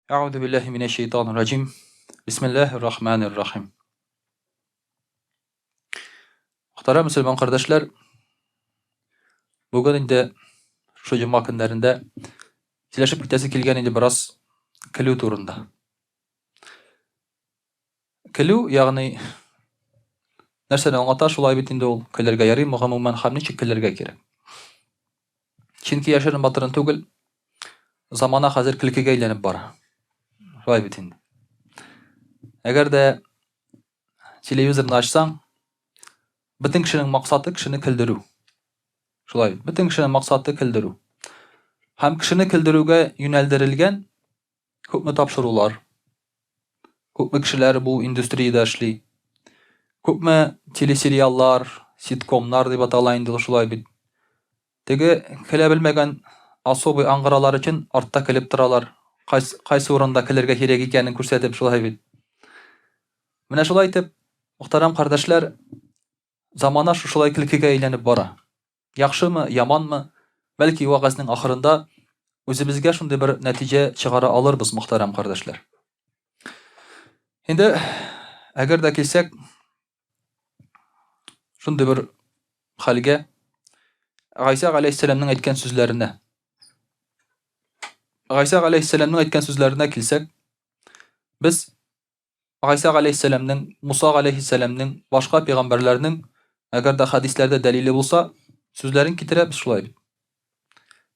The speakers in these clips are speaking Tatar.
Әгъузу биллаһи минәш шәйтанир раҗим. Бисмиллаһир рахманир рахим. Мөхтәрәм мөселман кардәшләр, бүген инде шушы җомга көннәрендә сөйләшеп китәсе килгән инде бераз көлү турында. Көлү, ягъни нәрсәне аңлата, шулай бит инде ул, көлергә ярыймы гомумән һәм ничек көлергә кирәк? Чөнки яшерен батырын түгел, замана хәзер көлкегә әйләнеп бара. Шулай бит инде. Әгәр дә телевизорны ачсаң, бөтен кешенең максаты кешене көлдерү. Шулай бит. Бөтен кешенең максаты көлдерү. Һәм кешене көлдерүгә юнәлдерелгән Күпме тапшырулар, күпме кешеләр бу индустриядә эшли. Күпме телесериаллар, ситкомнар дип атала инде ул шулай бит. Теге көлә белмәгән особый аңгыралар өчен артта көлеп торалар. Кайсы, кайсы урында көлергә кирәк икәнен күрсәтеп шулай бит. Менә шулай итеп, мөхтәрәм кардәшләр, замана шушылай көлкегә әйләнеп бара. Яхшымы, яманмы, бәлки вәгазьнең ахырында үзебезгә шундый бер нәтиҗә чыгара алырбыз, мөхтәрәм кардәшләр. Инде әгәр дә килсәк, шундый бер хәлгә, Гайсә галәйһиссәламнең әйткән сүзләренә. Гайсә галәйһиссәламнең әйткән сүзләренә килсәк, без Гайсә галәйһиссәламнең, Муса галәйһиссәламнең, башка пәйгамбәрләрнең, әгәр дә хәдисләрдә дәлиле булса, сүзләрен китерәбез шулай бит.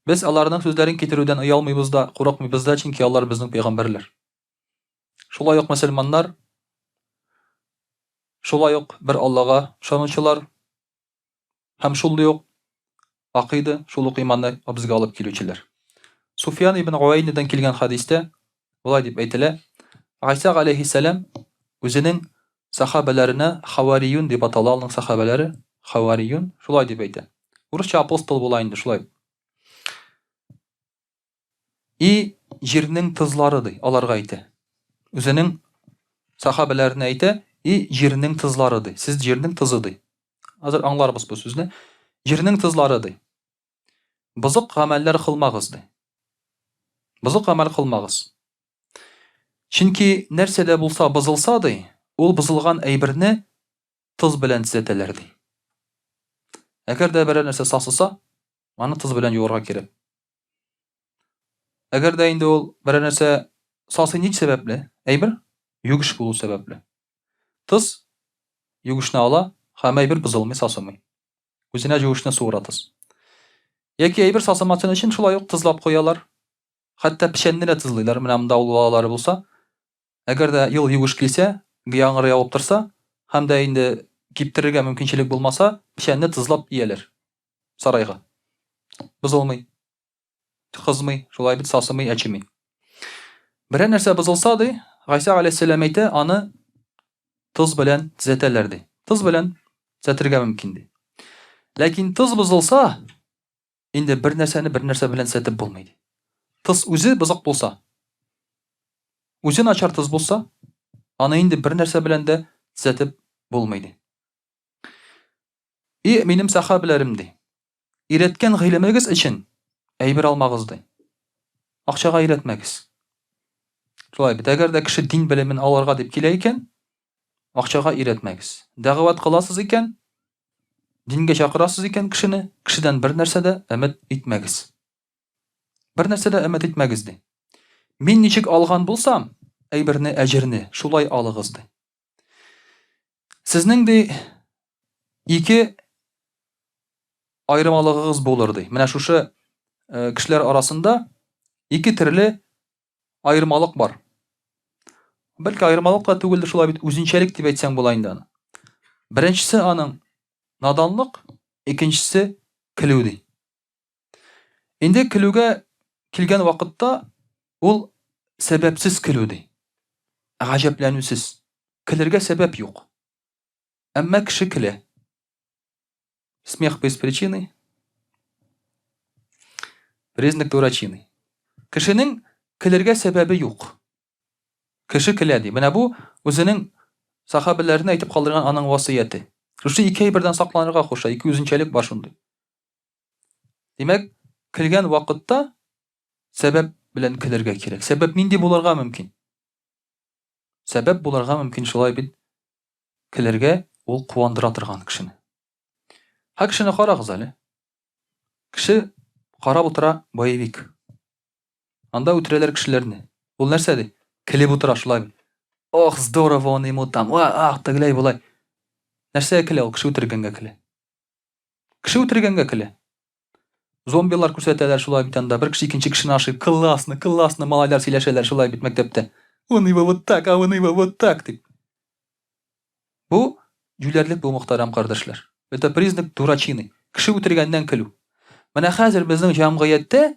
Без аларның сүзләрен китерүдән оялмыйбыз да, курыкмыйбыз да, чөнки алар безнең пәйгамбәрләр. Шулай ук мөселманнар, шулай ук бер Аллага ышанучылар, Һәм шундый ук акыйда, шул ук иманны безгә алып килүчеләр. Суфиян ибн Уайнедан килгән хәдистә болай дип әйтелә: Гайсә галәйһиссәлам үзенең сахабәләренә хавариюн дип атала, аның сахабәләре хавариюн шулай дип әйтә. Урысча апостол була инде шулай. И җирнең тызлары, ди, аларга әйтә. Үзенең сахабәләренә әйтә, и җирнең тызлары, ди. Сез җирнең тызы, ди. Хәзер аңларбыз бу сүзне. Җирнең тызлары, ди. Бозык гамәлләр кылмагыз, ди. Бозык гамәл кылмагыз. Чөнки нәрсә дә булса бозылса, ди, ул бозылган әйберне тоз белән төзәтәләр, ди. Әгәр дә берәр нәрсә сасыса, аны тоз белән юарга кирәк. Әгәр дә инде ул берәр нәрсә сасый ни сәбәпле? Әйбер югеш булу сәбәпле. Тоз югешне ала һәм әйбер бозылмый, сасымый. Үзенә югешне суыра тоз. Яки әйбер сасымасын өчен шулай ук тозлап куялар. Хәтта печәнне дә тозлыйлар. Менә монда ул балалары булса, әгәр дә ел югеш килсә, яңгыр явып торса, һәм дә инде киптерергә мөмкинчелек булмаса, печәнне тозлап ияләр. Сарайга. Бозылмый. Кызмый, шулай бит сасымый, әчеми. Берәр нәрсә бозылса, ди, Гайсә галәйһиссәлам әйтә, аны тоз белән төзәтәләр, ди. Тоз белән төзәтергә мөмкин, ди. Ләкин тоз бозылса, инде бер нәрсәне бер нәрсә белән төзәтеп булмый, ди. Тоз үзе бозык булса, үзе начар тоз булса, аны инде бер нәрсә белән дә төзәтеп булмый, ди. И минем сәхабәләрем, ди. Өйрәткән гыйлемегез өчен әйбер алмагыз, ди. Акчага өйрәтмәгез. Шулай бит, әгәр дә кеше дин белемен алырга дип килә икән, акчага өйрәтмәгез. Дәгъват кыласыз икән, дингә чакырасыз икән кешене, кешедән бер нәрсә дә өмет итмәгез. Бер нәрсә дә өмет итмәгез, ди. Мин ничек алган булсам, әйберне, әҗерне шулай алыгыз, ди. Сезнең ди ике аермалыгыгыз булыр ди. Менә шушы э, кешеләр арасында ике төрле аермалык бар. Бәлки аермалык та түгелдер, шулай бит үзенчәлек дип әйтсәң була инде аны. Беренчесе аның наданлык, икенчесе көлү ди. Инде көлүгә килгән вакытта ул сәбәпсез көлү ди. Гаҗәпләнүсез. Көлергә сәбәп юк. Әмма кеше көлә. Смех без причины. Признак дурачины. Кешенең көлергә сәбәбе юк. Кеше көлә ди. Менә бу үзенең сахабәләренә әйтеп калдырган аның васыяте. Шушы ике әйбердән сакланырга куша, ике үзенчәлек бар шундый. Димәк, көлгән вакытта сәбәп белән көлергә кирәк? Сәбәп нинди булырга мөмкин? Сәбәп булырга мөмкин шулай бит. Көлергә ул куандыра торган кешене. Һә кешене карагыз әле. Кеше карап утыра боевик. Анда үтерәләр кешеләрне. Ул нәрсә ди? Көлеп утыра шулай бит. Ох, здорово он ему там. Ах, тегеләй болай. Нәрсәгә көлә ул? Кеше үтергәнгә көлә. Кеше үтергәнгә көлә. Зомбилар күрсәтәләр шулай бит анда. Бер кеше икенче кешене ашый. Классно, классно, малайлар сөйләшәләр шулай бит мәктәптә. Он его вот так, а он его вот так дип. Бу җүләрлек бу, мөхтәрәм кардәшләр. Это признак дурачины. Кеше үтергәннән көлү. Менә хәзер безнең җәмгыятьтә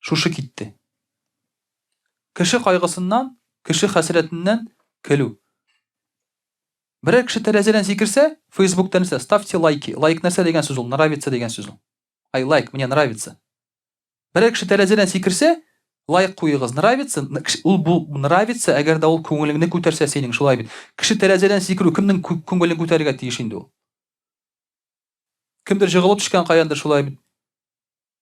шушы китте. Кеше кайгысыннан, кеше хәсрәтеннән көлү. Берәр кеше тәрәзәдән сикерсә, Фейсбукта нәрсә? Ставьте лайки. Лайк нәрсә дигән сүз ул? Нравится дигән сүз ул. I like, мне нравится. Берәр кеше тәрәзәдән сикерсә, лайк куегыз. Нравится, ул бу нравится, әгәр дә ул күңелеңне күтәрсә синең, шулай бит. Кеше тәрәзәдән сикерү кемнең күңелен күтәрергә тиеш инде ул? Кемдер җыгылып төшкән каяндыр, шулай бит.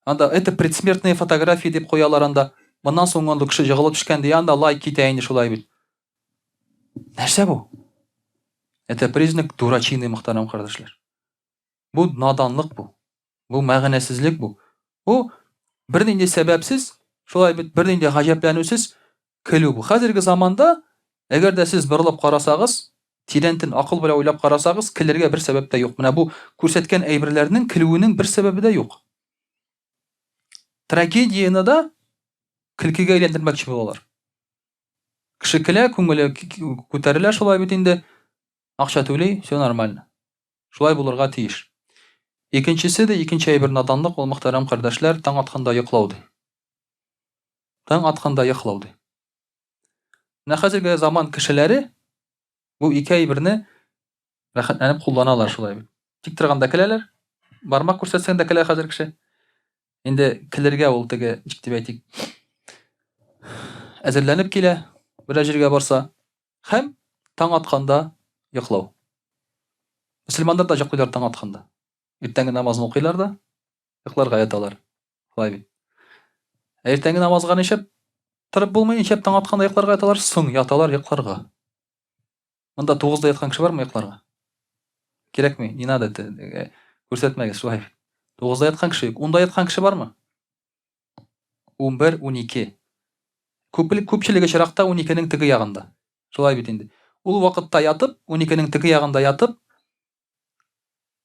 Анда это предсмертные фотографии дип куялар анда. Моннан соң анда кеше җыгылып төшкән ди, анда лайк китә инде шулай бит. Нәрсә бу? Это признак дурачины, мөхтәрәм кардәшләр. Бу наданлык бу. Бу мәгънәсезлек бу. Бу бернинди сәбәпсез, шулай бит, бернинди гаҗәпләнүсез көлү бу. Хәзерге заманда, әгәр дә сез борылып карасагыз, тирәнтен акыл белән уйлап карасагыз, көлергә бер сәбәп тә юк. Менә бу күрсәткән әйберләрнең көлүенең бер сәбәбе дә юк. Трагедияне дә көлкегә әйләндермәкче булалар. Кеше көлә, күңеле күтәрелә шулай бит инде. Акча түли, все нормально. Шулай булырга тиеш. Икенчесе дә, икенче әйбер наданлык, ул мөхтәрәм кардәшләр, таң атканда йоклау ди. Таң атканда йоклау ди. Менә хәзерге заман кешеләре бу ике әйберне рәхәтләнеп кулланалар шулай бит. Тик торганда көләләр, бармак күрсәтсәң дә көлә хәзер кеше. Инде көлергә ул теге, ничек дип әйтик, әзерләнеп килә, берәр җиргә барса, һәм таң атканда йоклау. Мөселманнар да йоклыйлар таң атканда. Иртәнге намазны укыйлар да, йокларга яталар. Шулай бит. Ә иртәнге намазга ничәп торып булмый, ничәп таң атканда йокларга яталар? Соң яталар йокларга. Монда 9-да яткан кеше бармы йокларга? Кирәкми, не надо это, э, күрсәтмәгез, шулай бит. 9-да яткан кеше юк. 10-да яткан кеше бармы? 11, 12. Күпчелек күпчелек очракта 12-нең теге ягында. Шулай бит инде. Ул вакытта ятып, 12-нең теге ягында ятып,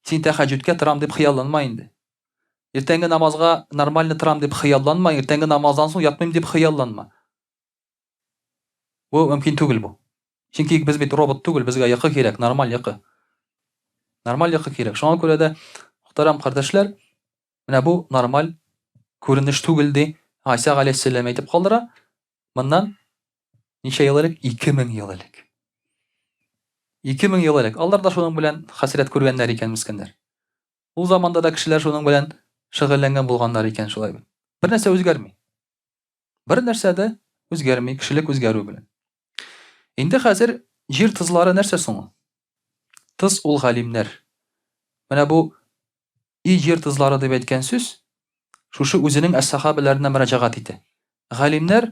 син тәһәҗҗүдкә торам дип хыялланма инде. Иртәнге намазга нормально торам дип хыялланма, иртәнге намаздан соң ятмыйм дип хыялланма. Бу мөмкин түгел бу. Чөнки без бит робот түгел, безгә йокы кирәк, нормаль йокы. Нормаль йокы кирәк. Шуңа күрә дә, мөхтәрәм кардәшләр, менә бу нормаль күренеш түгел ди Гайсә галәйһиссәлам әйтеп калдыра. Моннан ничә ел элек? 2000 ел элек. 2000 ел элек. Алар да шуның белән хәсрәт күргәннәр икән, мескеннәр. Ул заманда да кешеләр шуның белән шөгыльләнгән булганнар икән шулай бит. Бер нәрсә үзгәрми. Бер нәрсә дә үзгәрми кешелек үзгәрү белән. Инде хәзер җир тызлары нәрсә соң ул? Тыз ул галимнәр. Менә бу и җир тызлары дип әйткән сүз шушы үзенең әс-сахабәләренә мөрәҗәгать итә. Галимнәр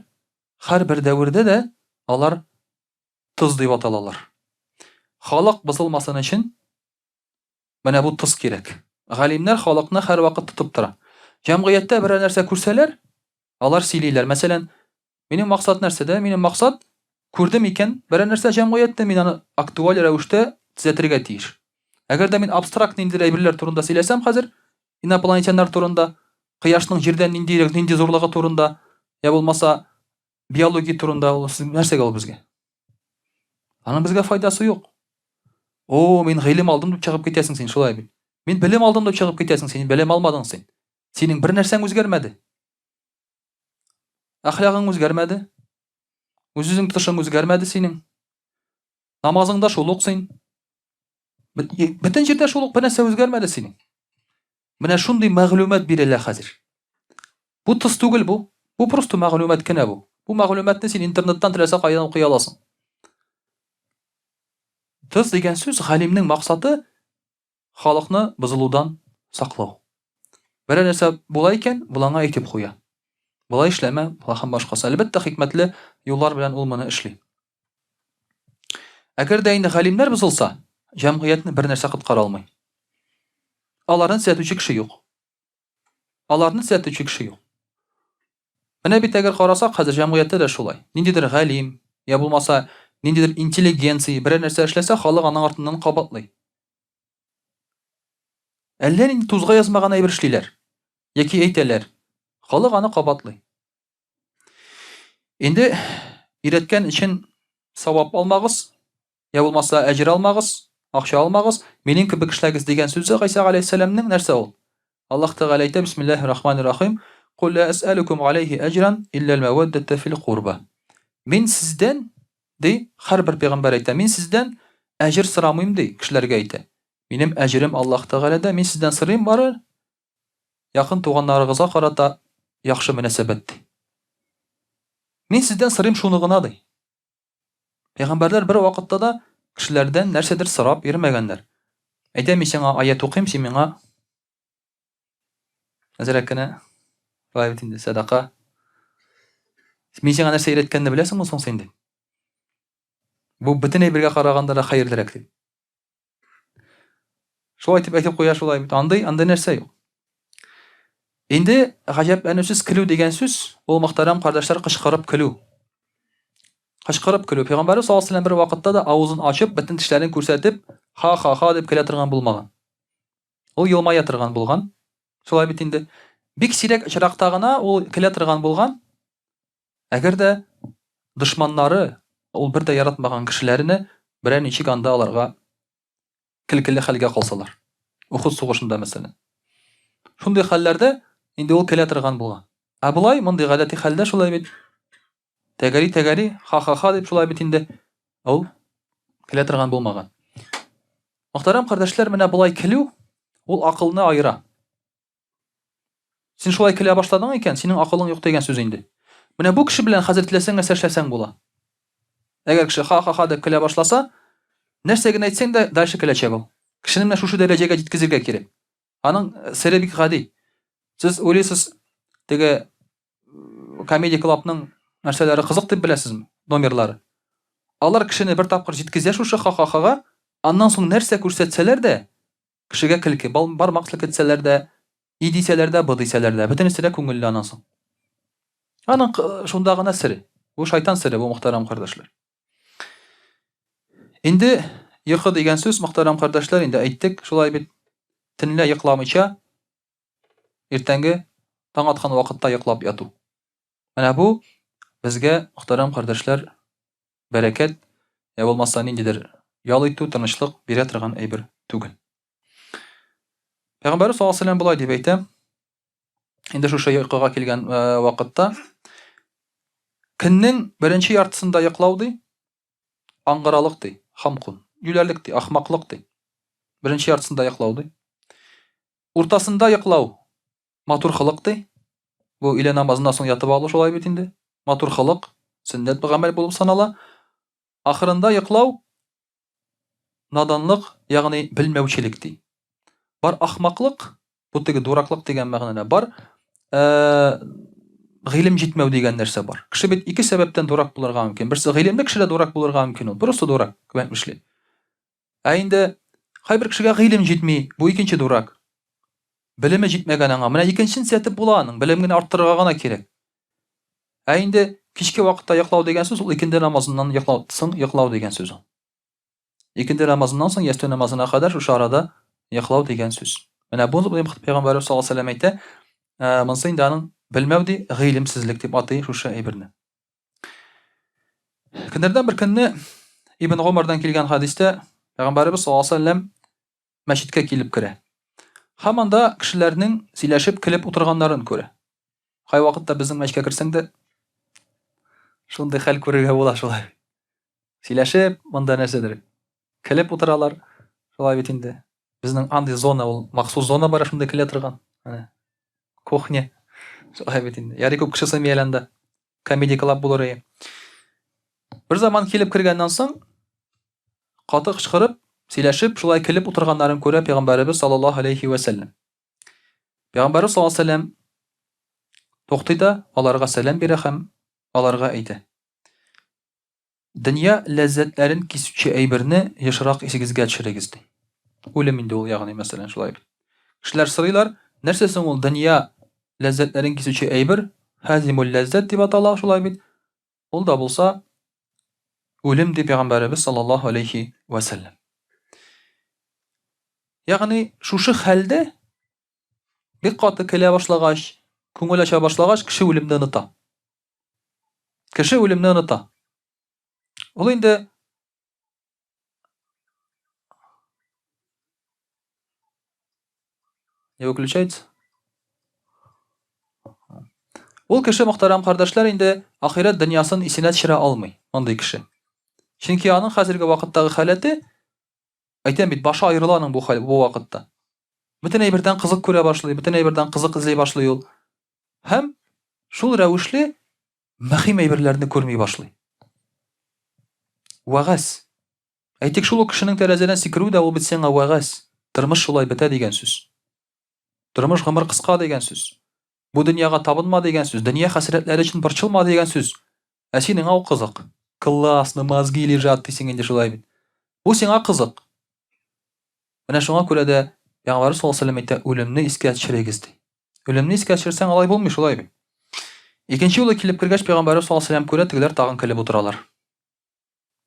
һәрбер дәвердә дә алар тыз дип аталалар. Халык бозылмасын өчен Менә бу тоз кирәк. Галимнәр халыкны һәрвакыт тотып тора. Җәмгыятьтә берәр нәрсә күрсәләр, алар сөйлиләр. Мәсәлән, минем максат нәрсәдә? Минем максат, күрдем икән, берәр нәрсә җәмгыятьтә, мин аны актуаль рәвештә төзәтергә тиеш. Әгәр дә мин абстракт ниндидер әйберләр турында сөйләсәм хәзер, инопланетяннар турында, кояшның җирдән ниндирәк, нинди зурлыгы турында, я булмаса биология турында, ул нәрсәгә ул безгә? Аның безгә файдасы юк. О, мин гыйлем алдым дип чыгып китәсең син, шулай бит. Мин белем алдым дип чыгып китәсең син, белем алмадың син. Синең бер нәрсәң үзгәрмәде. Әхлагың үзгәрмәде. Үз-үзең тотышың үзгәрмәде синең. Намазың да шул ук син. Бөтен җирдә шул ук бер нәрсә үзгәрмәде синең. Менә шундый мәгълүмат бирелә хәзер. Бу тыз түгел бу. Бу просто мәгълүмат кенә бу. Бу мәгълүматны син интернеттан теләсә кайдан укый аласың. Тыз дигән сүз галимнең максаты халыкны бозылудан саклау. Берәр нәрсә була икән, бул аңа әйтеп куя. Болай эшләмә, болай һәм башкасы. Әлбәттә, хикмәтле юллар белән ул моны эшли. Әгәр дә инде галимнәр бозылса, җәмгыятьне бер нәрсә коткара алмый. Аларны төзәтүче кеше юк. Аларны төзәтүче кеше юк. Менә бит әгәр карасак, хәзер җәмгыятьтә дә шулай. Ниндидер галим, я булмаса, ниндидер интеллигенция берәр нәрсә эшләсә, халык аның артыннан кабатлый. Әллә нинди тузга язмаган әйбер эшлиләр. Яки әйтәләр. Халык аны кабатлый. Инде өйрәткән өчен савап алмагыз, я булмаса әҗер алмагыз, акча алмагыз, минем кебек эшләгез дигән сүзе Гайсә галәйһиссәламнең нәрсә ул? Аллаһ Тәгалә әйтә, Бисмиллаһир рахманир рахим, Кул ла әсәлүкүм алейхи әҗран илля мәвәддәтә фил курба. Мин сездән, ди, һәрбер пәйгамбәр әйтә, мин сездән әҗер сорамыйм, ди, кешеләргә әйтә. Минем әҗерем Аллаһ Тәгаләдә, мин сездән сорыйм бары якын туганнарыгызга карата яхшы мөнәсәбәт, ди. Мин сездән сорыйм шуны гына, ди. Пәйгамбәрләр бер вакытта да кешеләрдән нәрсәдер сорап йөрмәгәннәр. Әйдә, мин сиңа аять укыйм, син миңа әзрәк кенә шулай бит инде, сәдака. Мин сиңа нәрсә өйрәткәнне беләсеңме соң син, ди. Бу бөтен әйбергә караганда да хәерлерәк, ди. Шулай итеп әйтеп куя шулай бит. Андый, андый нәрсә юк. Инде гаҗәпләнүсез көлү дигән сүз, ул мөхтәрәм кардәшләр кычкырып көлү. Кычкырып көлү. Пәйгамбәрбез саллаллаһу алейһи бер вакытта да авызын ачып, бөтен тешләрен күрсәтеп, ха-ха-ха дип көлә торган булмаган. Ул елмая торган булган. Шулай бит инде. Бик сирәк очракта гына ул көлә торган булган. Әгәр дә дошманнары, ул бер дә яратмаган кешеләрне берәр ничек анда аларга көлкеле хәлгә калсалар. Ухуд сугышында, мәсәлән. Шундый хәлләрдә инде ул көлә торган булган. Ә болай, мондый гадәти хәлдә шулай бит. Тәгәри-тәгәри, ха-ха-ха дип шулай бит инде. Ул көлә торган булмаган. Мөхтәрәм кардәшләр, менә болай көлү ул акылны аера. Син шулай көлә башладың икән, синең акылың юк дигән сүз инде. Менә бу кеше белән хәзер теләсәң нәрсә эшләсәң була. Әгәр кеше ха-ха-ха дип көлә башласа, нәрсә генә әйтсәң дә, дальше көләчәк ул. Кешене менә шушы дәрәҗәгә җиткезергә кирәк. Аның э, сере бик гади. Сез уйлыйсыз, теге Comedy Club-ның нәрсәләре кызык дип беләсезме? Номерлары. Алар кешене бер тапкыр җиткезә шушы ха-ха-хага, аннан соң нәрсә күрсәтсәләр дә, кешегә көлке. Бармак селкетсәләр дә, и дисәләр дә, б дисәләр дә, бөтенесе дә күңелле аннан соң. Аның шунда гына сере. Бу шайтан сере, бу мөхтәрәм кардәшләр. Инде йокы дигән сүз, мөхтәрәм кардәшләр, инде әйттек, шулай бит, төнлә йокламыйча, иртәнге таң аткан вакытта йоклап яту. Менә бу безгә, мөхтәрәм кардәшләр, бәрәкәт, я булмаса ниндидер ял итү, тынычлык бирә торган әйбер түгел. Пәйгамбәрбез саллаллаһу алейһи болай дип әйтә. Инде шушы йокыга килгән э, вакытта көннең беренче яртысында йоклау ди, аңгыралык ди, хамкун, юләрлек ди, ахмаклык ди. Беренче яртысында йоклау ди. Уртасында йоклау Матур холык ди. Бу өйлә намазыннан соң ятып алу шулай бит инде. Матур холык, сөннәт гамәл булып санала. Ахырында йоклау наданлык, ягъни белмәүчелек ди. Бар ахмаклык, бу теге дураклык дигән мәгънәдә бар. Э, гыйлем җитмәү дигән нәрсә бар. Кеше бит ике сәбәптән дурак булырга мөмкин. Берсе гыйлемле кеше дә дурак булырга мөмкин ул. Просто дурак, күбәйтмешли. Ә инде кайбер кешегә гыйлем җитми, бу икенче дурак. Белеме җитмәгән аңа. Менә икенчесен төзәтеп була аның, белем генә арттырырга гына кирәк. Ә инде кичке вакытта йоклау дигән сүз ул икенде намазыннан йоклау, соң йоклау дигән сүз ул. Икенде намазыннан соң ястү намазына кадәр шушы арада йоклау дигән сүз. Менә бу Пәйгамбәрбез саллаллаһу алейһи вәсәлләм әйтә, монысы инде аның белмәү ди, гыйлемсезлек дип атый шушы әйберне. Көннәрдән бер көнне Ибн Гомардан килгән хәдистә Пәйгамбәребез саллаллаһу алейһи вәсәлләм мәчеткә килеп керә. Һәм анда кешеләрнең сөйләшеп көлеп утырганнарын күрә. Кайвакытта безнең мәчеткә керсәң дә шундый хәл күрергә була шулай. Сөйләшеп, монда нәрсәдер көлеп утыралар. Шулай бит инде. Безнең андый зона ул махсус зона бар шундый көлә торган. Менә кухня. Шулай бит инде. Ярый күп кеше сыймый әле анда. Комедия клаб булыр ие. Бер заман килеп кергәннән соң каты кычкырып, сөйләшеп, шулай көлеп утырганнарын күрә пәйгамбәребез саллаллаһу алейхи ва сәлләм. Пәйгамбәребез саллаллаһу алейхи ва сәлләм. Туктый да, аларга сәлам бирә һәм аларга әйтә. Дөнья ләззәтләрен кисүче әйберне ешрак исегезгә төшерегез, ди. Үлем инде ул, ягъни мәсәлән, шулай бит. Кешеләр сорыйлар, нәрсә соң ул дөнья ләззәтләрен кисүче әйбер? Хазимул ләззәт дип атала, шулай бит. Ул да булса үлем ди пәйгамбәребез саллаллаһу алейхи ва сәлләм. Ягъни шушы хәлдә бик каты көлә башлагач, күңел ача башлагач, кеше үлемне оныта. Кеше үлемне оныта. Ул инде Не выключается? Ул кеше, мөхтәрәм кардәшләр, инде ахирәт дөньясын исенә төшерә алмый, мондый кеше. Чөнки аның хәзерге вакыттагы халәте, әйтәм бит, башы аерыла аның бу хәл, бу вакытта. Бөтен әйбердән кызык күрә башлый, бөтен әйбердән кызык эзли башлый ул. Һәм шул рәвешле мөһим әйберләрне күрми башлый. Вәгазь. Әйтик, шул ук кешенең тәрәзәдән сикерүе дә ул бит сиңа вәгазь. Тормыш шулай бетә дигән сүз. Тормыш гомер кыска дигән сүз. Бу дөньяга табынма дигән сүз, дөнья хәсрәтләре өчен борчылма дигән сүз. Ә синең ау кызык. Классно, мозги лежат дисең инде шулай бит. Бу сиңа кызык. Менә шуңа күрә дә Пәйгамбәрбез саллаллаһу алейһи ва сәлләм әйтә, үлемне искә төшерегез ди. Үлемне искә төшерсәң, алай булмый, шулай бит. Икенче юлы килеп кергәч, Пәйгамбәрбез саллаллаһу алейһи ва сәлләм күрә, тегеләр тагын көлеп утыралар.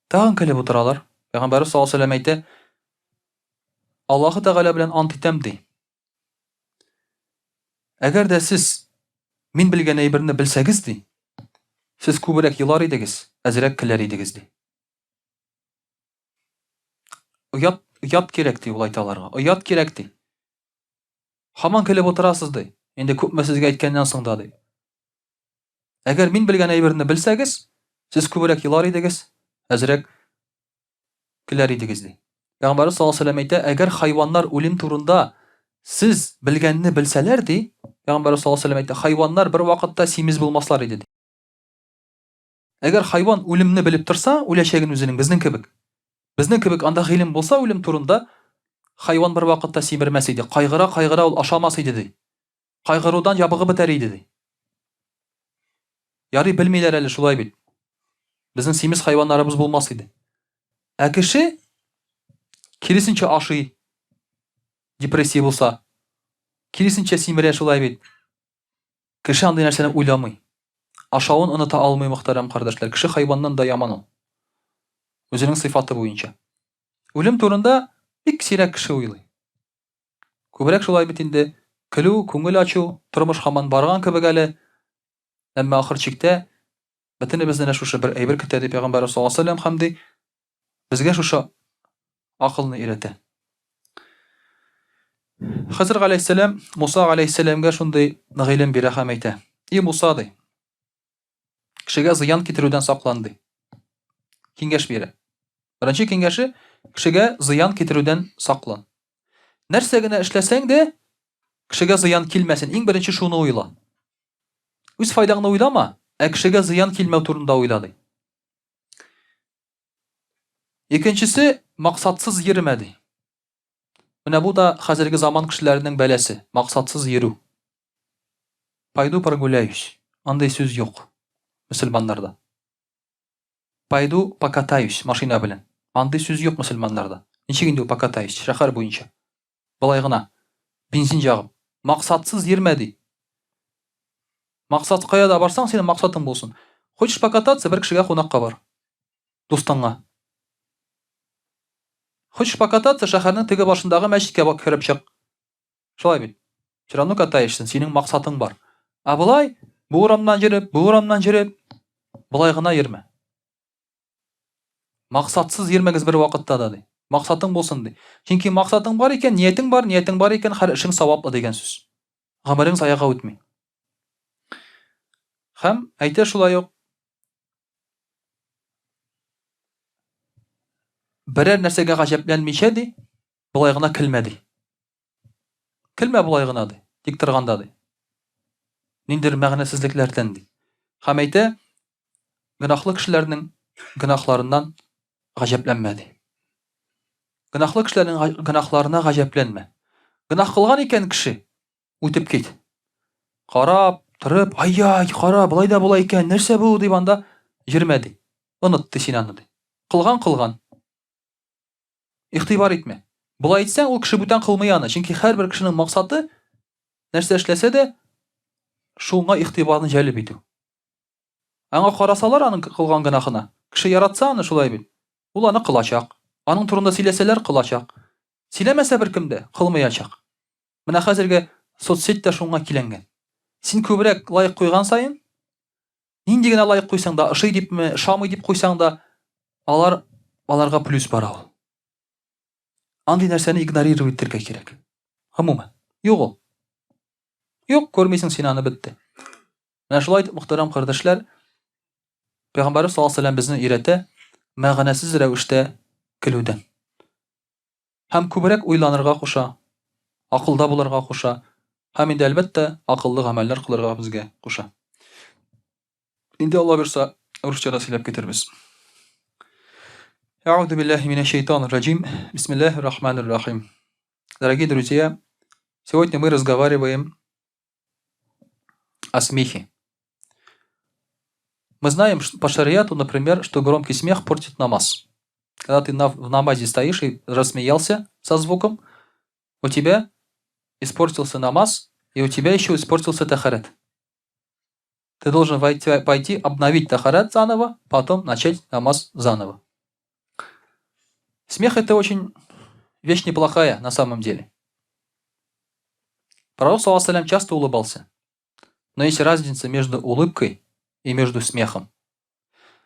Тагын көлеп утыралар. Пәйгамбәрбез саллаллаһу алейһи ва сәлләм әйтә, Аллаһы Тәгалә белән ант итәм, ди. Әгәр дә сез мин белгән әйберне белсәгез, ди, сез күбрәк елар идегез, әзрәк көләр идегез, ди. Оят, оят кирәк, ди, ул әйтә аларга. Оят кирәк, ди. Һаман көлеп утырасыз, ди. Инде күпме сезгә әйткәннән соң да, ди. Әгәр мин белгән әйберне белсәгез, сез күбрәк елар идегез, әзрәк көләр идегез, ди. Пәйгамбәрбез саллаллаһу алейһи ва сәлләм әйтә, әгәр хайваннар үлем турында сез белгәнне белсәләр, ди, Пәйгамбәрбез саллаллаһу алейһи ва сәлләм әйтә, хайваннар бер вакытта симез булмаслар иде, ди. Әгәр хайван үлемне белеп торса, үләчәген үзенең безнең кебек. Безнең кебек анда гыйлем булса үлем турында, хайван бер вакытта симермәс иде. Кайгыра-кайгыра ул ашамас иде, ди. Кайгырудан ябыгып бетәр иде, ди. Ярый белмиләр әле шулай бит. Безнең симез хайваннарыбыз булмас иде. Ә кеше киресенчә ашый. Депрессия булса, киресенчә симерә шулай бит. Кеше андый нәрсәне уйламый. Ашавын оныта алмый, мөхтәрәм кардәшләр. Кеше хайваннан да яман ул. Үзенең сыйфаты буенча. Үлем турында бик сирәк кеше уйлый. Күбрәк шулай бит инде, көлү, күңел ачу, тормыш һаман барган кебек әле. Әмма ахыр чиктә бөтенебезне дә шушы бер әйбер көтә, ди Пәйгамбәрбез саллаллаһу алейһи ва сәлләм һәм ди, безгә шушы акылны өйрәтә. Хызыр галәйһиссәлам Муса галәйһиссәламгә шундый гыйлем бирә һәм әйтә: "И Муса, ди, кешегә зыян китерүдән саклан, ди. Киңәш бирә. Беренче киңәше, кешегә зыян китерүдән саклан. Нәрсә генә эшләсәң дә, кешегә зыян килмәсен, иң беренче шуны уйла. Үз файдаңны уйлама, ә кешегә зыян килмәү турында уйла, ди. Икенчесе, максатсыз йөрмә, ди. Менә бу да хәзерге заман кешеләренең бәласе, максатсыз йөрү. Пойду прогуляюсь. Андый сүз юк мөселманнарда. Пойду покатаюсь машина белән. Андый сүз юк мөселманнарда. Ничек инде ул покатаюсь? Шәһәр буенча. Болай гына. Бензин ягып. Максатсыз йөрмә ди. Максат кая да барсаң, синең максатың булсын. Хочешь покататься, бер кешегә кунакка бар. Дустыңа. Хочешь покататься, шәһәрнең теге башындагы мәчеткә кереп чык. Шулай бит. Все равно катаешься, синең максатың бар. Ә болай, бу урамнан йөреп, бу урамнан йөреп, болай гына йөрмә. Максатсыз йөрмәгез бер вакытта да, ди. Максатың булсын, ди. Чөнки максатың бар икән, ниятең бар, ниятең бар икән, һәр эшең саваплы дигән сүз. Гомерең заяга үтми. Һәм әйтә шулай ук, берәр нәрсәгә гаҗәпләнмичә, ди, болай гына көлмә, ди. Көлмә болай гына, ди, тик торганда, ди. Ниндидер мәгънәсезлекләрдән, ди. Һәм әйтә, гөнаһлы кешеләрнең гөнаһларыннан гаҗәпләнмә, ди. Гөнаһлы кешеләрнең гөнаһларына гаҗәпләнмә. Гөнаһ кылган икән кеше, үтеп кит. Карап, Торып, ай-яй, кара, болай да була икән, нәрсә бу дип анда йөрмә ди. Оныт ди син аны ди. Кылган кылган. Игътибар итмә. Болай итсәң, ул кеше бүтән кылмый аны, чөнки һәрбер кешенең максаты нәрсә эшләсә дә, шуңа игътибарны җәлеп итү. Аңа карасалар аның кылган гөнаһына, кеше яратса аны шулай бит, ул аны кылачак. Аның турында сөйләсәләр, кылачак. Сөйләмәсә беркем дә, кылмаячак. Менә хәзерге соцсеть тә шуңа киләнгән. Син күбрәк лайк куйган саен, нинди генә лайк куйсаң да, ошый дипме, ошамый дип куйсаң да, алар аларга плюс бара ул. Андый нәрсәне игнорировать итәргә кирәк. Гомумән, юк ул. Юк, күрмисең син аны бетте. Менә шулай итеп, мөхтәрәм кардәшләр, Пәйгамбәрбез саллаллаһу алейһи ва сәлләм безне өйрәтә мәгънәсез рәвештә көлүдән. Һәм күбрәк уйланырга куша, акылда булырга куша, һәм инде, әлбәттә, акыллы гамәлләр кылырга безгә куша. Инде Алла бирса, русча да сөйләп китербез. Әгъузу биллаһи минәш шайтанир раҗим. Бисмиллаһир рахманир рахим. Дорогие друзья, сегодня мы разговариваем о смехе. Мы знаем по шариату, например, что громкий смех портит намаз. Когда ты в намазе стоишь и рассмеялся со звуком, у тебя испортился намаз, и у тебя еще испортился тахарат. Ты должен войти, пойти обновить тахарат заново, потом начать намаз заново. Смех – это очень вещь неплохая на самом деле. Пророк, саллаллаху часто улыбался. Но есть разница между улыбкой и между смехом.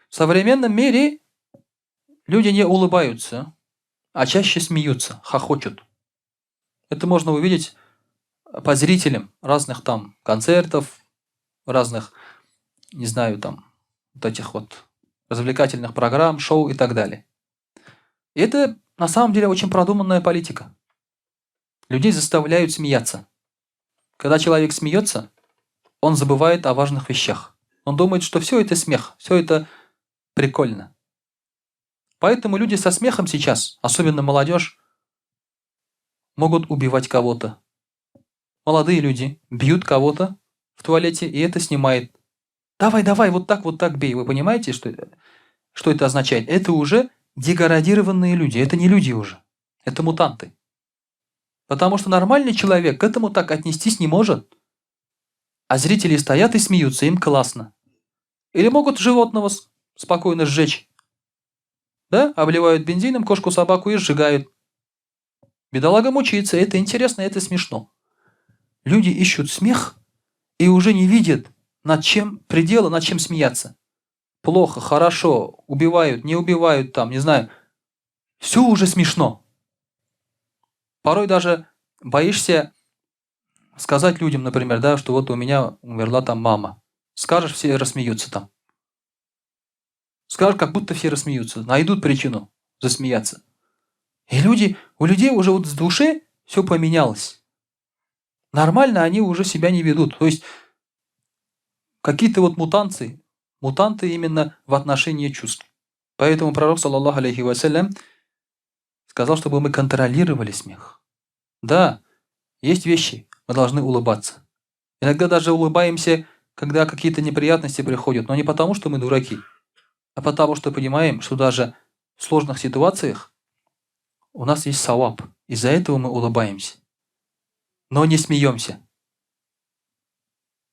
В современном мире люди не улыбаются, а чаще смеются, хохочут. Это можно увидеть по зрителям разных там концертов, разных, не знаю, там, вот этих вот развлекательных программ, шоу и так далее. И это на самом деле очень продуманная политика. Людей заставляют смеяться. Когда человек смеется, он забывает о важных вещах. Он думает, что все это смех, все это прикольно. Поэтому люди со смехом сейчас, особенно молодежь, могут убивать кого-то. Молодые люди бьют кого-то в туалете, и это снимает. Давай, давай, вот так бей. Вы понимаете, что, что это означает? Это уже деградированные люди, это не люди уже, это мутанты. Потому что нормальный человек к этому так отнестись не может. А зрители стоят и смеются, им классно. Или могут животного спокойно сжечь. Да, обливают бензином кошку, собаку и сжигают. Бедолага мучается, это интересно, это смешно. Люди ищут смех и уже не видят, над чем предела, над чем смеяться. Плохо, хорошо, убивают, не убивают там, не знаю. Все уже смешно. Порой даже боишься сказать людям, например, да, что вот у меня умерла там мама. Скажешь, все рассмеются там. Скажешь, как будто все рассмеются, найдут причину засмеяться. И люди, у людей уже вот с души все поменялось. Нормально они уже себя не ведут. То есть какие-то вот мутанты, мутанты именно в отношении чувств. Поэтому пророк, саллаллаху алейхи вассалям, сказал, чтобы мы контролировали смех. Да, есть вещи, мы должны улыбаться. Иногда даже улыбаемся, когда какие-то неприятности приходят, но не потому, что мы дураки, а потому, что понимаем, что даже в сложных ситуациях у нас есть саваб. Из-за этого мы улыбаемся. Но не смеемся.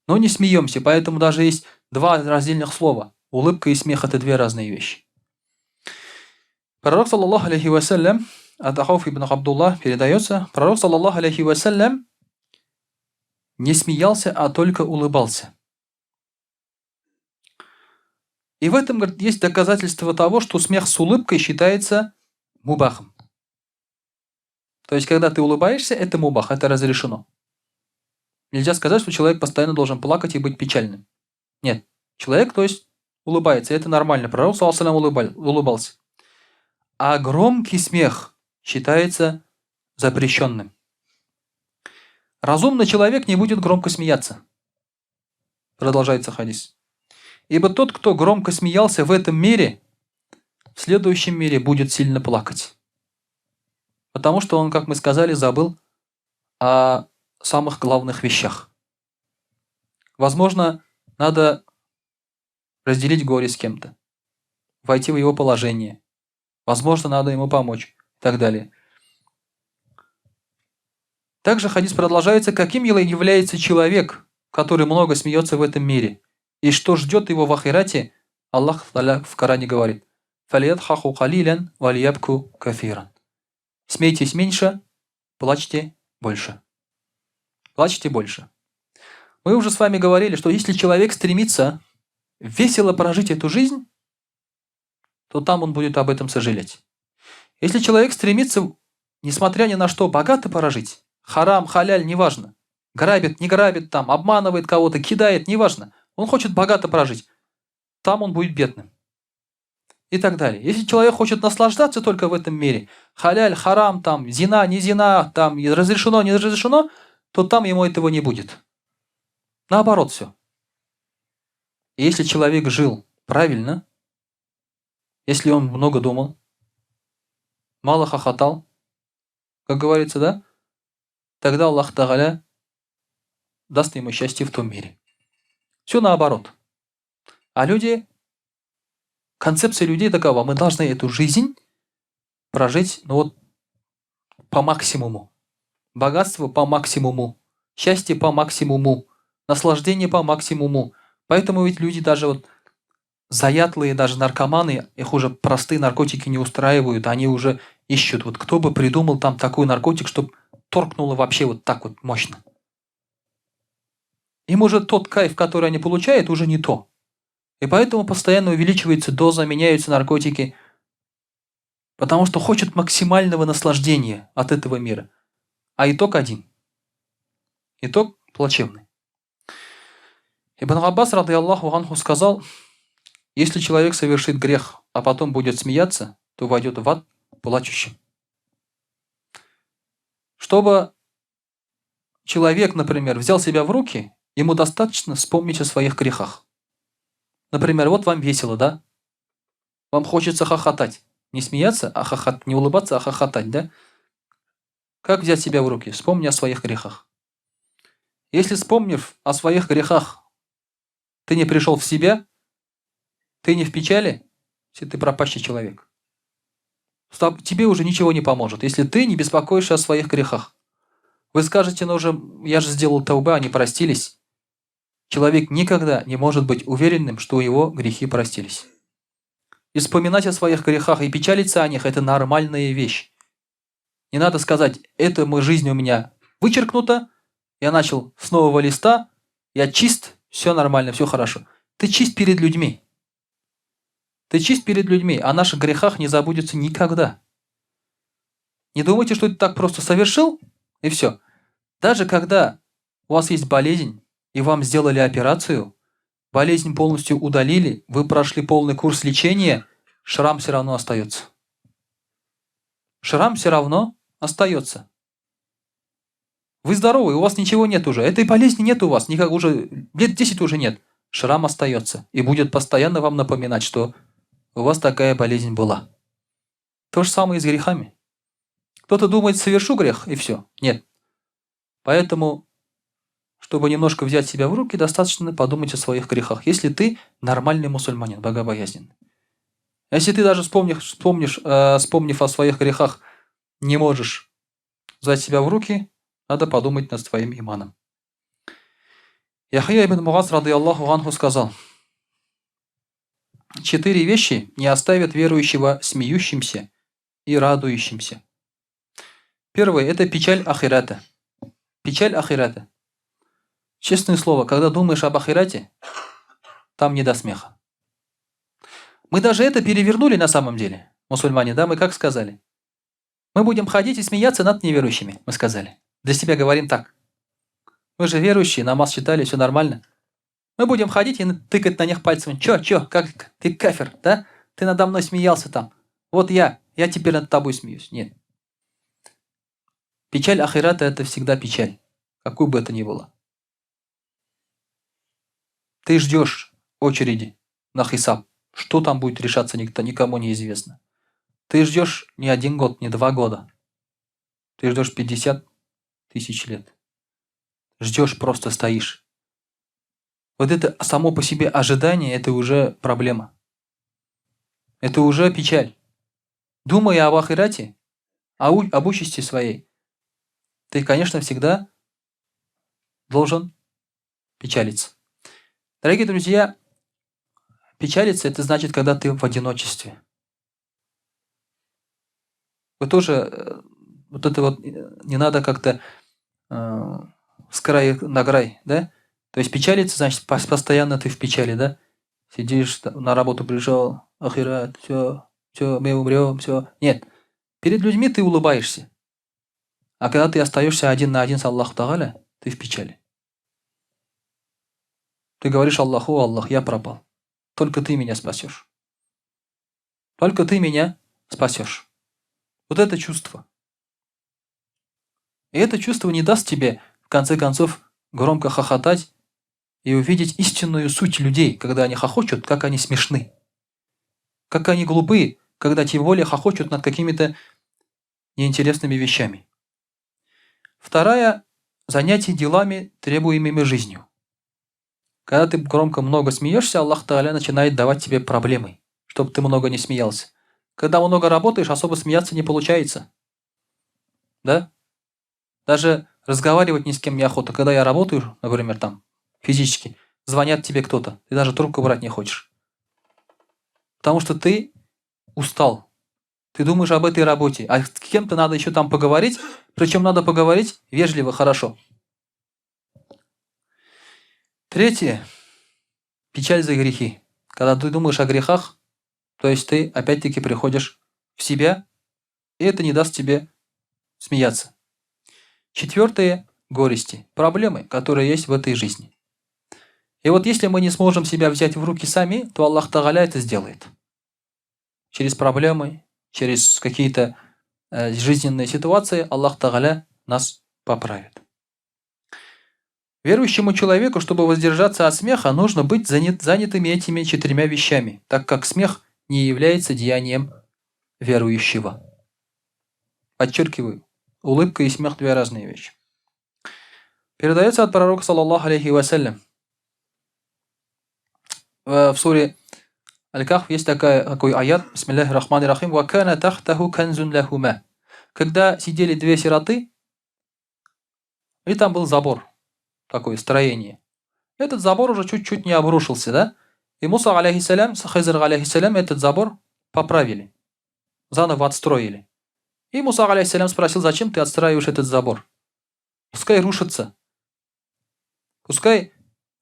Но не смеемся, поэтому даже есть два раздельных слова. Улыбка и смех – это две разные вещи. Пророк, саллаллаху алейхи вассалям, от Ауф ибн Абдуллах передается, пророк, саллаллаху алейхи вассалям, не смеялся, а только улыбался. И в этом, говорит, есть доказательство того, что смех с улыбкой считается мубахом. То есть, когда ты улыбаешься, это мубах, это разрешено. Нельзя сказать, что человек постоянно должен плакать и быть печальным. Нет. Человек, то есть, улыбается, это нормально. Пророк, саллаллаху улыбался. А громкий смех считается запрещенным. Разумный человек не будет громко смеяться. Продолжается хадис. Ибо тот, кто громко смеялся в этом мире, в следующем мире будет сильно плакать. Потому что он, как мы сказали, забыл о самых главных вещах. Возможно, надо разделить горе с кем-то, войти в его положение. Возможно, надо ему помочь и так далее. Также хадис продолжается, каким является человек, который много смеется в этом мире, и что ждет его в ахирате, Аллах в Коране говорит: «فليضحكوا قليلا وليبكوا كثيرا». Смейтесь меньше, плачьте больше. Плачьте больше. Мы уже с вами говорили, что если человек стремится весело прожить эту жизнь, то там он будет об этом сожалеть. Если человек стремится, несмотря ни на что, богато прожить, харам, халяль, неважно, грабит, не грабит там, обманывает кого-то, кидает, неважно, он хочет богато прожить, там он будет бедным. И так далее. Если человек хочет наслаждаться только в этом мире, халяль, харам, там, зина, не зина, там, разрешено, не разрешено, то там ему этого не будет. Наоборот все. Если человек жил правильно, если он много думал, мало хохотал, как говорится, да, тогда Аллах Тагаля даст ему счастье в том мире. Все наоборот. А люди, концепция людей такова, мы должны эту жизнь прожить, ну вот, по максимуму. Богатство по максимуму, счастье по максимуму, наслаждение по максимуму. Поэтому ведь люди даже вот заядлые, даже наркоманы, их уже простые наркотики не устраивают, они уже ищут, вот кто бы придумал там такой наркотик, чтобы торкнуло вообще вот так вот мощно. Им уже тот кайф, который они получают, уже не то. И поэтому постоянно увеличивается доза, меняются наркотики, потому что хочет максимального наслаждения от этого мира. А итог один. Итог плачевный. Ибн Аббас, رضي الله عنه, сказал, если человек совершит грех, а потом будет смеяться, то войдет в ад плачущим. Чтобы человек, например, взял себя в руки, ему достаточно вспомнить о своих грехах. Например, вот вам весело, да? Вам хочется хохотать. Не смеяться, а хохотать, не улыбаться, а хохотать, да? Как взять себя в руки? Вспомни о своих грехах. Если, вспомнив о своих грехах, ты не пришел в себя, ты не в печали, если ты пропащий человек. Тебе уже ничего не поможет, если ты не беспокоишься о своих грехах. Вы скажете, ну уже, я же сделал тауба, они простились. Человек никогда не может быть уверенным, что его грехи простились. И вспоминать о своих грехах и печалиться о них – это нормальная вещь. Не надо сказать, это моя жизнь у меня вычеркнута, я начал с нового листа, я чист, все нормально, все хорошо. Ты чист перед людьми. Ты чист перед людьми, о наших грехах не забудется никогда. Не думайте, что ты так просто совершил, и все. Даже когда у вас есть болезнь, и вам сделали операцию, болезнь полностью удалили, вы прошли полный курс лечения, шрам все равно остается. Шрам все равно остается. Вы здоровы, у вас ничего нет уже. Этой болезни нет у вас, никак уже лет 10 уже нет. Шрам остается и будет постоянно вам напоминать, что у вас такая болезнь была. То же самое и с грехами. Кто-то думает, совершу грех, и все. Нет. Поэтому, чтобы немножко взять себя в руки, достаточно подумать о своих грехах. Если ты нормальный мусульманин, богобоязненный. Если ты даже вспомнив о своих грехах, не можешь взять себя в руки, надо подумать над своим иманом. Яхья ибн Муаз, رضي الله عنه, сказал, четыре вещи не оставят верующего смеющимся и радующимся. Первое – это печаль ахирата. Печаль ахирата. Честное слово, когда думаешь об ахирате, там не до смеха. Мы даже это перевернули на самом деле, мусульмане, да, мы как сказали? Мы будем ходить и смеяться над неверующими, мы сказали. Для себя говорим так. Мы же верующие, намаз читали, все нормально. Мы будем ходить и тыкать на них пальцем. Чё, чё, как ты кафир, да? Ты надо мной смеялся там. Вот я теперь над тобой смеюсь. Нет. Печаль ахирата – это всегда печаль, какой бы это ни было. Ты ждешь очереди на хисаб. Что там будет решаться, никто, никому не известно. Ты ждешь не один год, не 2 года. Ты ждешь 50 тысяч лет. Ждешь, просто стоишь. Вот это само по себе ожидание, это уже проблема. Это уже печаль. Думая об ахирате, об участи своей, ты, конечно, всегда должен печалиться. Дорогие друзья, печалиться – это значит, когда ты в одиночестве. Вы тоже вот это вот не надо как-то с края на край, да? То есть печалиться, значит, постоянно ты в печали, да? Сидишь, на работу пришел, ахират, все, все, мы умрем, все. Нет. Перед людьми ты улыбаешься. А когда ты остаешься один на один с Аллахом Тагаля, ты в печали. Ты говоришь Аллаху: Аллах, я пропал. Только ты меня спасешь. Только ты меня спасешь. Вот это чувство. И это чувство не даст тебе, в конце концов, громко хохотать и увидеть истинную суть людей, когда они хохочут, как они смешны. Как они глупы, когда тем более хохочут над какими-то неинтересными вещами. Вторая – занятие делами, требуемыми жизнью. Когда ты громко много смеешься, Аллах Тааля начинает давать тебе проблемы, чтобы ты много не смеялся. Когда много работаешь, особо смеяться не получается. Да? Даже разговаривать ни с кем неохота. Когда я работаю, например, там, физически, звонят тебе кто-то, ты даже трубку брать не хочешь. Потому что ты устал. Ты думаешь об этой работе. А с кем-то надо еще там поговорить. Причем надо поговорить вежливо, хорошо. Третье. Печаль за грехи. Когда ты думаешь о грехах, то есть ты опять-таки приходишь в себя, и это не даст тебе смеяться. Четвертое – горести, проблемы, которые есть в этой жизни. И вот если мы не сможем себя взять в руки сами, то Аллах Тагаля это сделает. Через проблемы, через какие-то жизненные ситуации Аллах Тагаля нас поправит. Верующему человеку, чтобы воздержаться от смеха, нужно быть занятыми этими четырьмя вещами, так как смех не является деянием верующего. Подчеркиваю, улыбка и смех – две разные вещи. Передается от пророка, саллаллаху алейхи вассалям. В суре Аль-Кахф есть такой аят, бисмиллахи рахмани рахим, «Ва кана тахтаху канзун лахума». Когда сидели две сироты, и там был забор, такое строение. Этот забор уже чуть-чуть не обрушился, да? И Муса, алейхиссалям, с Хизр, алейхиссалям, этот забор поправили, заново отстроили. И Муса, алейхиссалям, спросил: зачем ты отстраиваешь этот забор? Пускай рушится. Пускай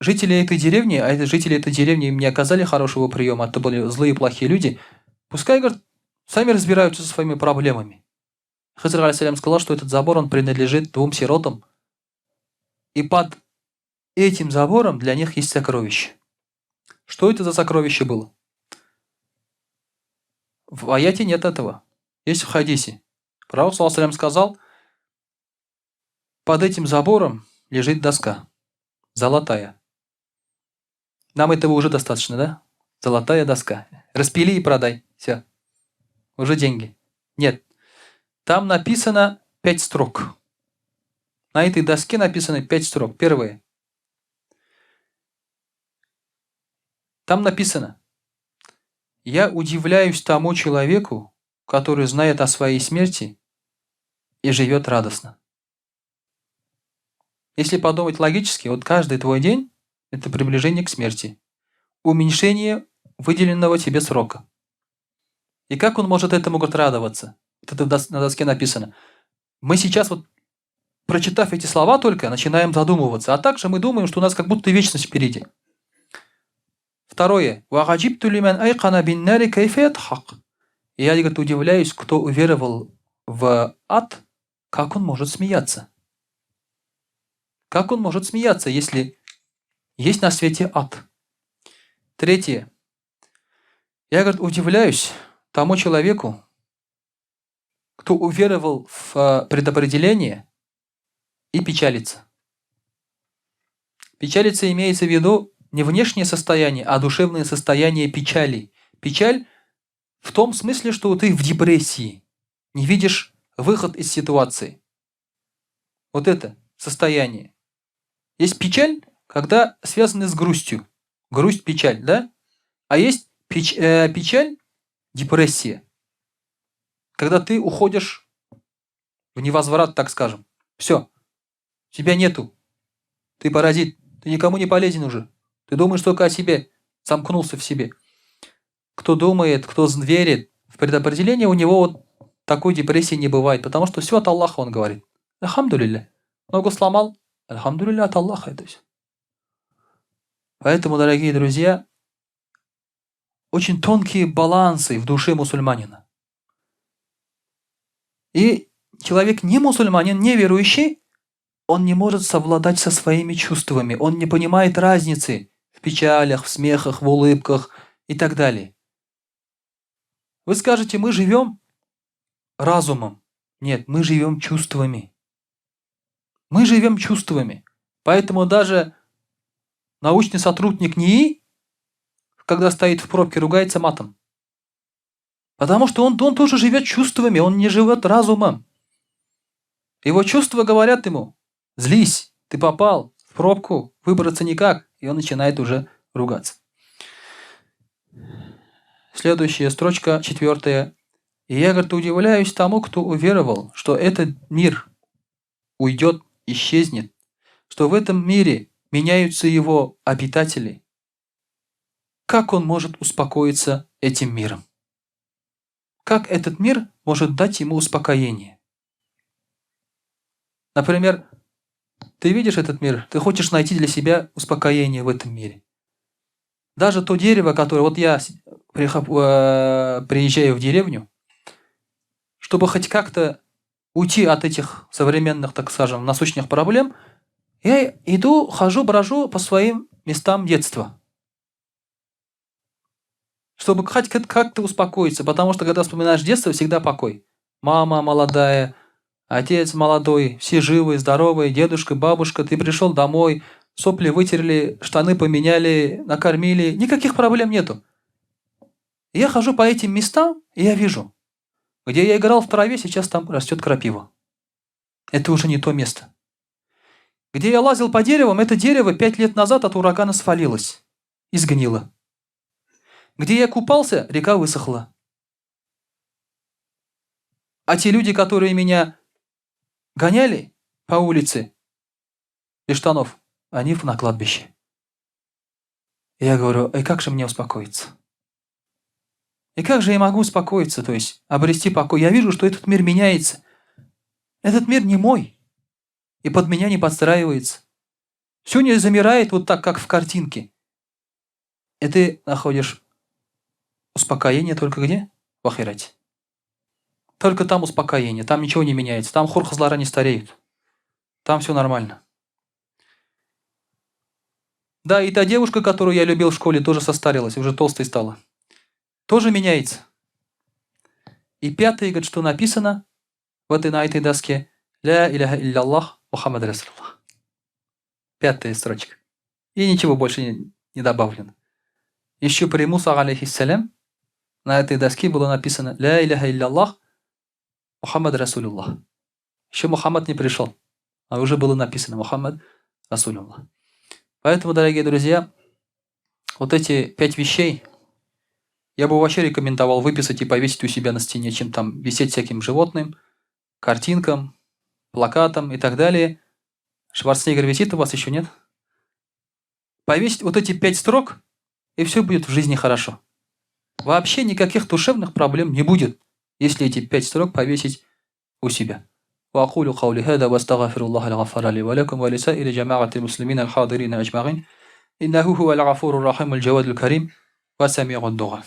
жители этой деревни, а это жители этой деревни им не оказали хорошего приема, это были злые, плохие люди, пускай, говорит, сами разбираются со своими проблемами. Хизр, алейхиссалям, сказал, что этот забор, он принадлежит двум сиротам, и под этим забором для них есть сокровище. Что это за сокровище было? В аяте нет этого. Есть в хадисе. Пророк, саллаллаху алейхи ва саллям, сказал: под этим забором лежит доска. Золотая. Нам этого уже достаточно, да? Золотая доска. Распили и продай. Все. Уже деньги. Нет. Там написано 5 строк. На этой доске написано 5 строк. Первое. Там написано: я удивляюсь тому человеку, который знает о своей смерти и живет радостно. Если подумать логически, каждый твой день – это приближение к смерти, уменьшение выделенного тебе срока. И как он может этому, говорит, радоваться? Вот это на доске написано. Мы сейчас, прочитав эти слова только, начинаем задумываться. А также мы думаем, что у нас как будто вечность впереди. Второе. Ва аджибту лиман айкана бин-нари кайфа ядхак. И я, говорит, удивляюсь, кто уверовал в ад, как он может смеяться? Как он может смеяться, если есть на свете ад? Третье. Я, говорит, удивляюсь тому человеку, кто уверовал в предопределение и печалится. Печалится имеется в виду не внешнее состояние, а душевное состояние печали. Печаль в том смысле, что ты в депрессии, не видишь выход из ситуации. Вот это состояние. Есть печаль, Когда связаны с грустью. Грусть, печаль, да? А есть печаль, депрессия. Когда ты уходишь в невозврат, так скажем. Все. Тебя нету. Ты паразит. Ты никому не полезен уже. Ты думаешь только о себе. Замкнулся в себе. Кто думает, кто верит в предопределение, у него вот такой депрессии не бывает. Потому что все от Аллаха, он говорит. Альхамдулилля. Ногу сломал. Альхамдулилля, от Аллаха это все. Поэтому, дорогие друзья, очень тонкие балансы в душе мусульманина. И человек не мусульманин, не верующий, он не может совладать со своими чувствами, он не понимает разницы в печалях, в смехах, в улыбках и так далее. Вы скажете, мы живем разумом. Нет, мы живем чувствами. Мы живем чувствами. Поэтому даже научный сотрудник НИИ, когда стоит в пробке, ругается матом. Потому что он тоже живет чувствами, он не живет разумом. Его чувства говорят ему, злись, ты попал в пробку, выбраться никак. И он начинает уже ругаться. Следующая строчка, 4. И я, говорит, удивляюсь тому, кто уверовал, что этот мир уйдет, исчезнет, что в этом мире меняются его обитатели. Как он может успокоиться этим миром? Как этот мир может дать ему успокоение? Например, ты видишь этот мир, ты хочешь найти для себя успокоение в этом мире. Даже то дерево, которое... Вот я приезжаю в деревню, чтобы хоть как-то уйти от этих современных, так скажем, насущных проблем, я иду, хожу, брожу по своим местам детства. Чтобы хоть как-то успокоиться, потому что когда вспоминаешь детство, всегда покой. Мама молодая, отец молодой, все живы, здоровые, дедушка, бабушка, ты пришел домой, сопли вытерли, штаны поменяли, накормили, никаких проблем нету. Я хожу по этим местам, и я вижу, где я играл в траве, сейчас там растет крапива. Это уже не то место. Где я лазил по деревам, это дерево 5 лет назад от урагана свалилось и сгнило. Где я купался, река высохла. А те люди, которые меня гоняли по улице без штанов, они на кладбище. Я говорю, и как же мне успокоиться? И как же я могу успокоиться, то есть обрести покой? Я вижу, что этот мир меняется. Этот мир не мой. И под меня не подстраивается. Все не замирает вот так, как в картинке. И ты находишь успокоение только где? В ахирате. Только там успокоение, там ничего не меняется. Там хур кызлары не стареют. Там все нормально. Да, и та девушка, которую я любил в школе, тоже состарилась, уже толстой стала. Тоже меняется. И пятое, говорит, что написано на этой доске. Ля иляха илляллах, Мухаммад Расулуллах. 5-я строчка. И ничего больше не добавлено. Еще при Муса, алейхиссалям, на этой доске было написано Ля иляха илляллах, Мухаммад Расулуллах. Еще Мухаммад не пришел, а уже было написано Мухаммад Расулуллах. Поэтому, дорогие друзья, вот эти 5 вещей я бы вообще рекомендовал выписать и повесить у себя на стене, чем там висеть всяким животным, картинкам, плакатам и так далее. Шварценеггер висит у вас еще, нет? Повесить вот эти 5 строк, и все будет в жизни хорошо. Вообще никаких душевных проблем не будет, если эти 5 строк повесить у себя. وأقول قولي هذا وأستغفر الله الغفار لي ولكم ولسائر جماعة المسلمين الحاضرين أجمعين إنه هو الغفور الرحيم الجواد الكريم وسميع الدعاء.